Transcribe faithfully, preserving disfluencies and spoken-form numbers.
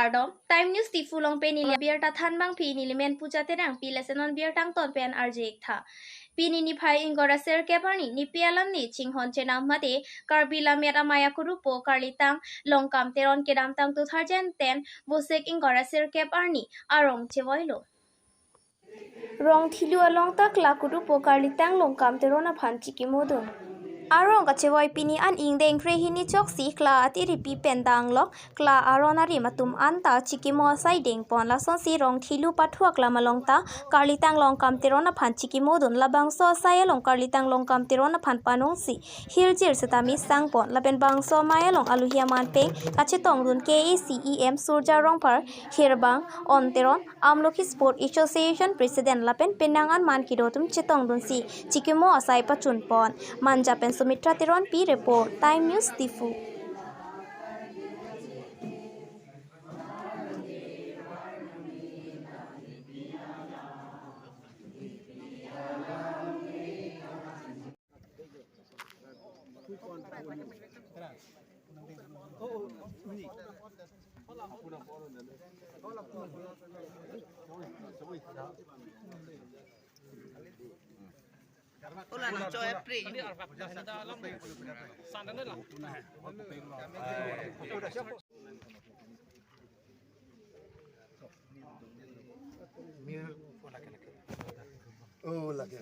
Kardom, Time News Diphu along pini abirta thanbangpi nelimen Puja Terangpi, lason non birta angton pen arju-ik tha. Pini niphai ingkoi ra sirkep arni nipi alam ni chinghon chenam mate Karbi Lammet Amei Akurupo Karlitang Longkam Teron kedamtang two thousand ten Vosik ingkoi ra sirkep arni arong chevoilo. Rong Thilu along ta kla Kurupo Karlitang Longkam Teron aphan chikimodun. Arong kachevoi pini an ingdeng kre hini choksi kla atiripi pen danglok kla aron arim atum anta chikimo asai dengpon. Lasonsi Rong Thilu pathu aklam along ta Karlitang Longkam Teron aphan chikimodun. Labangso asai along Karlitang Longkam Teron aphan panongsi hirjir sitame sangpon. Lapen bangso amei along aluhi aman pen kachetongdun K A A C E M Surja Rongphar, Hirbang On Teron, Amlokhi Sport Association President lapen penang an man kedo atum chetongdunsi chikimo asai pachunpon. Manja pen Sumitra Teronpi report, Time News Diphu. Oh, lake.